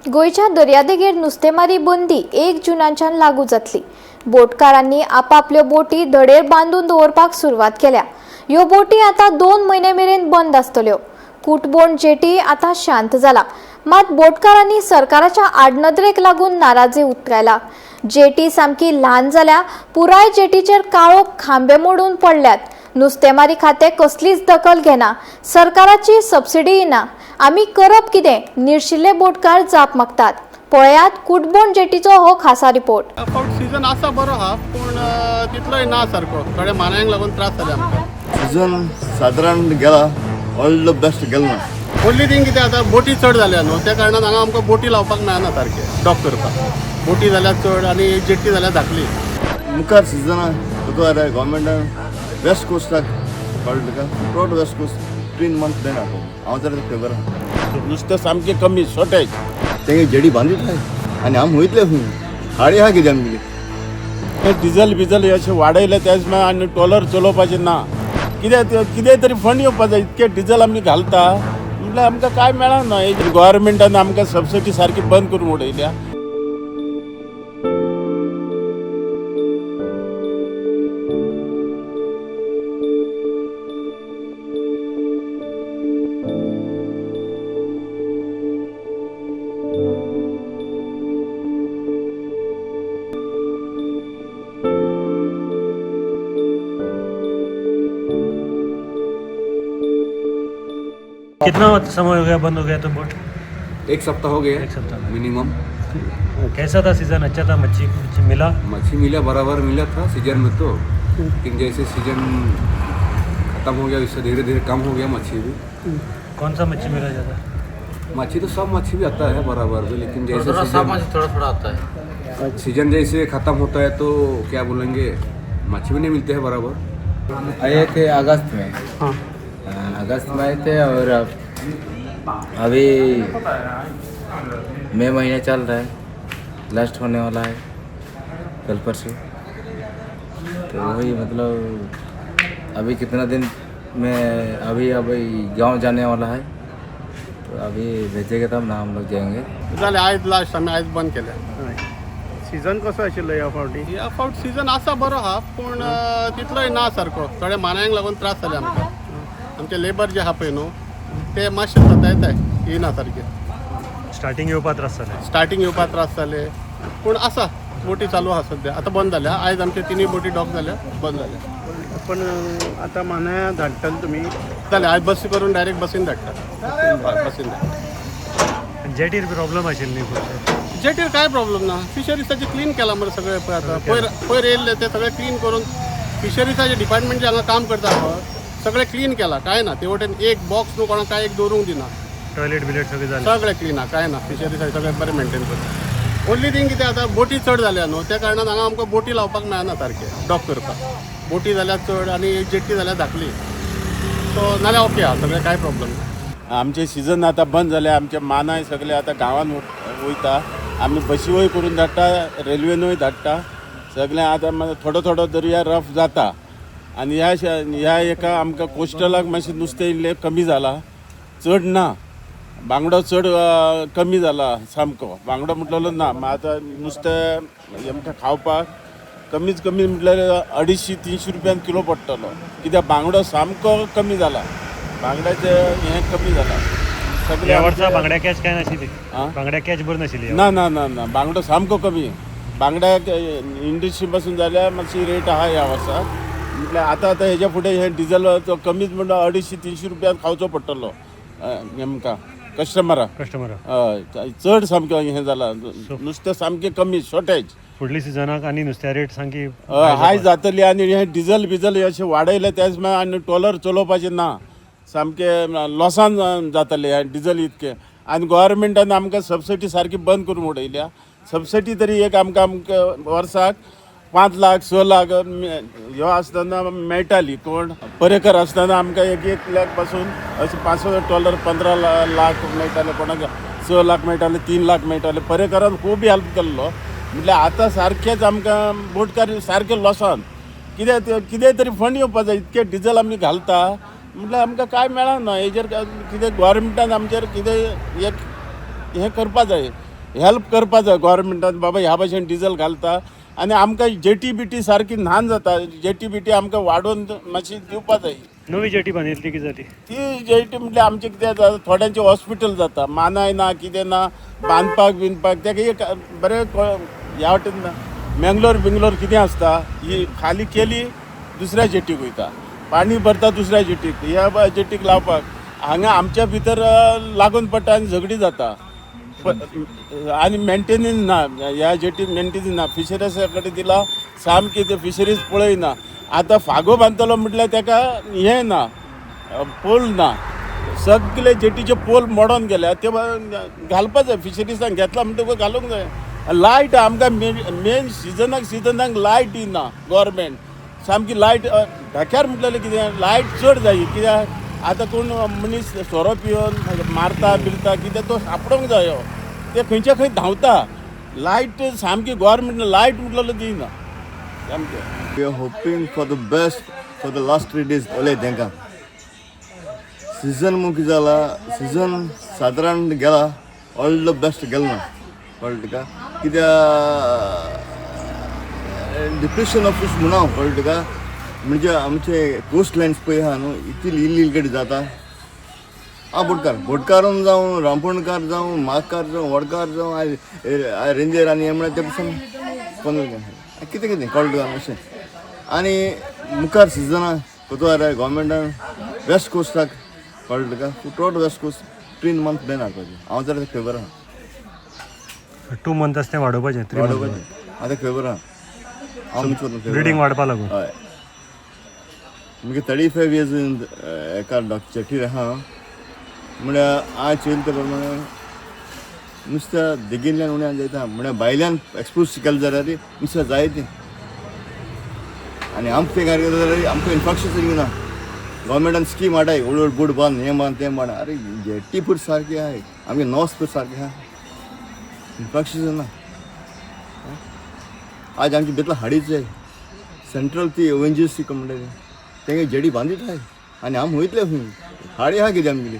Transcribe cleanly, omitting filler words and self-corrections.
गोंयच्या दर्यादेगेर नुस्तेमारी बंदी 1 जूनाच्यान लागू जातली. बोटकारांनी आपापल्यो बोटी धडेर बांदून दवरपाक सुरवात केल्या. ह्यो बोटी आतां 2 म्हयने मेरेन बंद आसतल्यो. कुटबोण जेटी आतां शांत जाला, मात बोटकारांनी सरकाराच्या आडनदरेक लागून नाराजी उक्तायला. जेटी सामकी ल्हान जाल्या, पुराय जेटीचेर काळोख खांबे मोडून पडल्यात. नुस्तेमारी खातें कसलीच दखल घेना, सरकाराची सबसिडीय ना. आमी करप कितें? निर्शिल्ले बोटकार जाप मागतात. पळयात कुटबोण जेटीचो हो खासा रिपोर्ट. ह्या फावट सिजन आसा बरो आहा, पूण तितलोय ना सारको. थोडे मानायांक लागून त्रास जाले आमकां. सीजन सादारण गेला, ऑल the best गेलो ना. ओन्ली थिंग कितें, आतां बोटी चड जाल्या न्हू, त्या कारणान हांगा आमकां बोटी लावपाक मेळना सारके डॉक करपाक. बोटी जाल्या चड आनी जेट्टी जाल्या धाकली. मुखार सिजना तुका गव्हर्मेंटान वेस्ट कोस्टाक कळ्ळें तुका, टोटल वेस्ट कोस्ट 3 मंथ देना. हांव तर फेवर आहा. नुस्तें सामकें कमी, शॉर्टेज. तेंगे जेडी बांदित आहाय आनी आमी वयतले खंय? हाडी आहा कितें आमगेली? हे डिझल बिजल अशें वाडयलें तेच मागीर आनी ट्रॉलर चलोवपाचें ना. कित्याक कितें तरी फंड येवपा जाय. इतकें डिझल आमी घालता म्हटल्यार आमकां कांय मेळना. गव्हर्मेंटान आमकां सबसिडी सारकी बंद करून उडयल्या. कितना समय हो गया बंद हो गया तो बोट? एक सप्ताह हो गया। एक सप्ताह। मिनिमम। कैसा था सीजन? अच्छा था? मच्छी कुछ मिला? मच्छी मिला, बराबर मिला था सीजन में तो, लेकिन जैसे सीजन खत्म हो गया उससे धीरे धीरे कम हो गया मच्छी भी। कौन सा मच्छी मिला ज़्यादा? मच्छी तो सब मच्छी भी आता है बराबर भी, लेकिन जैसे सीजन थोड़ा थोड़ा आता है। सीजन जैसे ख़त्म होता है तो क्या बोलेंगे, मच्छी भी नहीं मिलते हैं बराबर। आए थे अगस्त में। हाँ, अगस्त में आए थे और अभी मई महीना चल रहा है, लास्ट होने वाला है कल परसों, तो वही मतलब अभी कितना दिन में अभी अभी गांव जाने वाला है, तो अभी भेजेंगे तब ना हम लोग जाएंगे। जालें, आयज लास्ट, आमी आयज बंद केलें। सीजन कसो आशिल्लो ह्या फावटी? ह्या फावट सिजन आसा बरो आहा, पूण तितलोय ना सारको. थोडे मानायांक लागून त्रास जाले आमकां. आमचे लेबर जे आहा पळय न्हू, ते मातशे सतायताय, येयना सारके. स्टार्टिंग येवपा त्रास जाले. स्टार्टींग येवपाक त्रास जाले, पूण आसा, बोटी चालू आहा सद्या. आतां बंद जाल्या. आयज आमचे तिनूय बोटी डॉक जाल्या, बंद जाल्या. पण आतां मानाया धाडटले तुमी? जालें, आयज बसी करून डायरेक्ट बसीन धाडटा. हय, बसीन धाडटा. जेटीर प्रॉब्लम आशिल्ली न्ही खुबशे? जेटीर काय प्रॉब्लम ना. फिशरीजाचे क्लीन केला मरे सगळें. पळय आतां पयर पयर येयल्ले ते सगळें क्लीन करून, फिशरीजाचे डिपार्टमेंट जे हांगा काम करता पळय, सगळें क्लीन केला. काय ना, ते वटेन एक बॉक्स न्हू कोणाक काय एक दवरूंक दिना. टॉयलेट बिलेट सगळें जालें? सगळें क्लीन आहा, काय ना. फिशरीज सगळें बरें मेंटेन करता. ओन्ली थिंग कितें, आतां बोटी चड जाल्या न्हू, त्या कारणान हांगा आमकां बोटी लावपाक मेळना सारके डॉक करपाक. बोटी जाल्या चड आनी जेट्टी जाल्या धाकली. सो नाल्यार ओके आहा सगळें, कांय प्रॉब्लम ना. आमचे सीजन आतां बंद जाले. आमचे मानाय सगळे आतां गांवान वयता. आमी बशीवय करून धाडटा, रेल्वेनूय धाडटा सगळें. आतां थोडो थोडो दर्या रफ जाता आनी ह्या एका आमकां कोस्टलाक मातशें नुस्तें इल्लें कमी जालां, चड ना. बांगडो चड कमी जाला सामको. बांगडो म्हटलेलो ना. आतां नुस्तें आमकां खावपाक कमीच कमी म्हटल्यार 250-300 रुपयान किलो पडटलो, कित्याक बांगडो सामको कमी जाला. बांगड्याचें हें कमी जाला सगळें. ह्या वर्सा बांगड्या कॅच काय नाशिल्ली? आं? बांगड्या कॅच बरी नाशिल्ली ह्या ना ना ना ना, बांगडो सामको कमी. बांगड्याक इंडस्ट्री पासून जाल्यार मातशी रेट आहा ह्या वर्सा. म्हटल्यार आतां आतां हेज्या फुडें हें डिजल कमीच म्हणल्यार 250-300 रुपयान खावचो पडटलो आमकां कस्टमराक. कस्टमराक. हय, चड सामकें हें जालां, नुस्तें सामकें कमी, शॉर्टेज. फुडली सिजनाक आनी नुस्त्या रेट सामकी हाय जातली आनी हें डिझल बिजल अशें वाडयलें तेच मागीर आनी ट्रॉलर चलोवपाचें ना, सामकें लॉसान जातलें हें डिझल इतकें. आनी गव्हर्मेंटान आमकां सबसिडी सारकी बंद करून उडयल्या. सबसिडी तरी एक आमकां आमकां वर्साक 5 लाख 6 लाख ह्यो आसतना मेळटाली. कोण पर्येकर आसतना आमकां 1-1 लाख पासून अशें 500 ट्रॉलर 15 लाख मेळटाले, कोणाक 6 लाख मेळटाले, 3 लाख मेळटाले. पर्येकरान खूब हेल्प केल्लो. म्हटल्यार आतां सारकेंच आमकां बोटकार सारकें लॉसान. कित्याक कितें तरी फंड येवपा जाय. इतकें डिझल आमी घालता म्हटल्यार आमकां कांय मेळना. हेजेर कितें गव्हर्मेंटान आमचेर कितें एक हें करपा जाय. हेल्प करपा जाय गोवोरमेंटान. बाबा ह्या भशेन डिजल घालता आनी आमकां जेटी बिटी सारकी न्हान जाता. जेटी बिटी आमकां वाडोवन मातशी दिवपा जाय. नवी जेटी बांदिल्ली कितें जाली? ती जेटी म्हटल्यार आमचें कितें जाता, थोड्यांचें हॉस्पिटल जाता, मानाय ना कितें ना, बांदपाक बिनपाक तेका एक बरें ह्या वाटेन मेंगलोर बिंगलोर कितें आसता, ही खाली केली दुसऱ्या जेटीक वयता, पाणी भरता दुसऱ्या जेटीक, ह्या जेटीक लावपाक हांगा आमच्या भितर लागून पडटा आनी झगडी जाता. आनी मेंटेनन्स ना ह्या जेटीक, मेंटेनन्स ना. फिशरीजा कडेन दिला सामकी ते फिशरीज पळयना. आतां फागो बांदतलो म्हटल्यार तेका हें ना, पोल ना, सगळे जेटीचे पोल मोडोन गेल्या. ते घालपा जाय, फिशरीजान घेतला म्हणटकूच घालूंक जाय. लायट आमकां मेन सिजनाक सिजनाक लायट दिना गोवोरमेंट सामकी. लायट धक्यार म्हटलेलें कितें, लायट चड जाय कित्याक आतां कोण मनीस सोरो पिवन मारता बिरता कितें तो सापडोंक जायो, ते खंयच्या खंय धांवता. लायट सामकी गोवोरमेंट लायट म्हटलेलो दिना सामकें. We are hoping for the best for the last 3 days. ओले तांकां सिजन म्हूण कितें जाला, सिजन सादारण गेला, ऑल the best गेलो ना, कळ्ळें तुका? कित्याक डिप्रेशन ऑफ फीश म्हणून हांव, कळ्ळें तुका? म्हणजे आमचे कोस्ट लायन्स पळय आहा न्हू, इतली इल्ली इल्ली जाता. हांव बोटकार, बोटकारून जावं, रांपणकार जावं, मागकार जावं, वडकार जावं, I रेंदेर आनी हें म्हळ्यार ते पसून कोण कितें कितें, कळ्ळें तुका अशें. आनी मुखार सिजना कोतो गोवोरमेंटान वेस्ट कोस्टाक, कळ्ळें तुका, total west coast 3 month ban हाडपाचें. हांव जाल्यार फेवर आहा. 2 मंथ आसता तें वाडोवपाचें, 3 मंथ? वाडोवपाचें आतां फेवर आहा हांव म्हणचो. ब्रिडींग वाडपा लागून. हय, मुगे 35 इयर्स एका जेटीर आहा. म्हळ्यार हांव चोयलें ते प्रमाणे नुस्त्या देगेंतल्यान उण्यान जायता, म्हळ्यार भायल्यान एक्सपोज केलें जाल्यार नुस्त्या जाय तें. आनी आमकां तें कार्य जाल्यार आमकां इन्फ्रास्ट्रक्चर ना. गव्हर्मेंटान स्कीम हाडाय, व्हड व्हड बोट बांद, हें बांद, तें बांद. आरे, जेटी पूर सारकी आहाय, आमगे नॉस पूर सारकें आहा, इन्फ्रास्ट्रक्चर ना. आज आमची बेतला हाडीच जाय सेंट्रल ती ओएनजीसी म्हणटा तेंगे जेडी बांदीत आहाय आनी आम वयतले खंय? हाडी आहा कितें आमगेली?